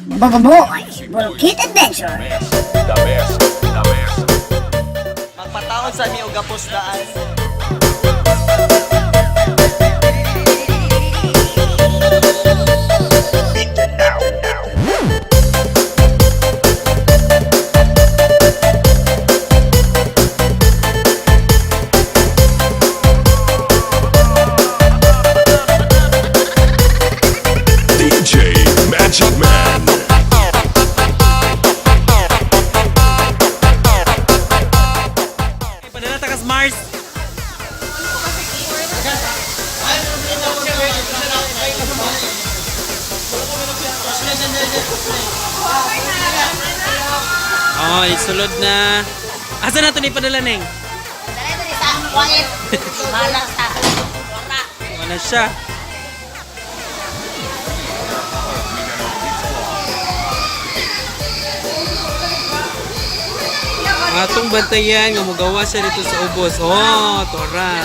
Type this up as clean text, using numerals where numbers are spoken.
Boboboy Bulkit Adventure. The best, the best. Magpataon sa mi og gapos daan. DJ Magic Man. Padala ta kas Mars. Oh, isulod na. Asa na to ni padala, Neng? Dala ito sa wallet. Bahala sa kwarta. Wala siya. Atong bantayan nga mugawa siya dito sa ubos. Oh, tora.